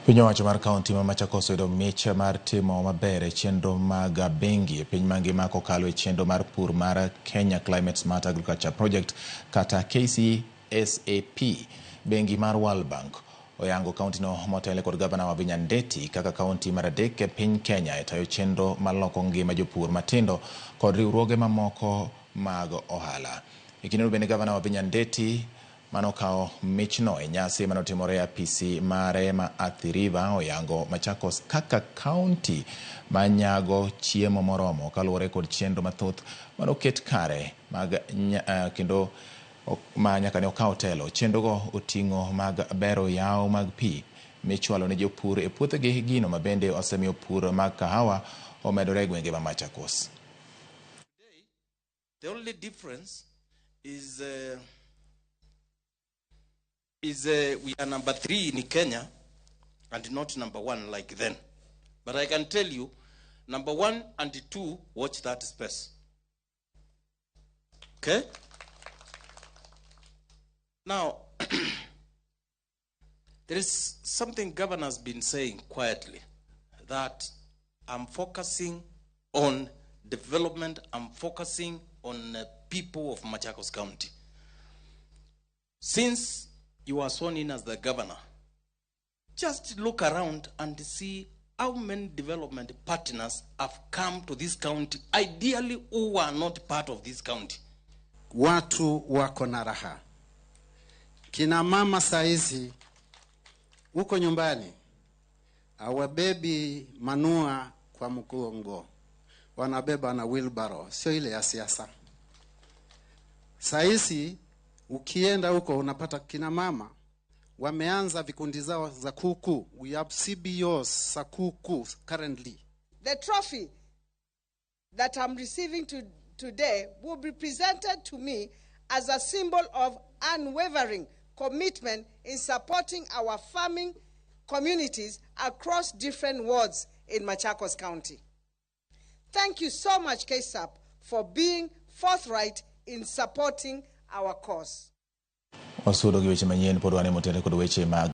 Piny owacho mar kaunti ma Machakos oyudo mich mar timo maber e chenro mag bengi e piny mangima kokalo e chenro mar pur mar Kenya Climate Smart Agriculture Project kata KCSAP. Bengi mar World Bank oyango kauntino motele kod gavana Wavinya Ndeti kaka kaunti mar adek e piny Kenya e tayo chenro mar loko ngima jopur matindo kod riwruoge mamoko mag ohala. E kindeno bende, gavana Wavinya Ndeti manokawo michno e nyasi manotimore e apisi mare ma Athi River oyango Machakos kaka kaunti manyago chiemo moromo kaluwore kod chenro mathoth manoket kare mag kendo ma nyaka ne okaw telo. Chenrogo oting'o mag bero yawo mag pi michwalo ne jopur e puothegi, gino ma bende osemiyo pur mag kahawa omedore e gwenge ma Machakos. The only difference is we are number three in Kenya and not number one like then. But I can tell you, number one and two, watch that space. Okay? Now, there is something governor has been saying quietly, that I'm focusing on development, I'm focusing on people of Machakos County. Since you are sworn in as the governor, just look around and see how many development partners have come to this county, ideally who are not part of this county. Watu wako na raha. Kina mama saizi huko nyumbani hawabebi manure kwa mgongo, wanabeba na wheelbarrow, sio ile ya siasa. Saizi ukienda huko unapata kina mama wameanza vikundi zao za kuku. We have CBOs za kuku currently. The trophy that I'm receiving today will be presented to me as a symbol of unwavering commitment in supporting our farming communities across different wards in Machakos County. Thank you so much, KSAP, for being forthright in supporting our cause. Wasudo gi weche manyien pod wan e motenore kod weche mag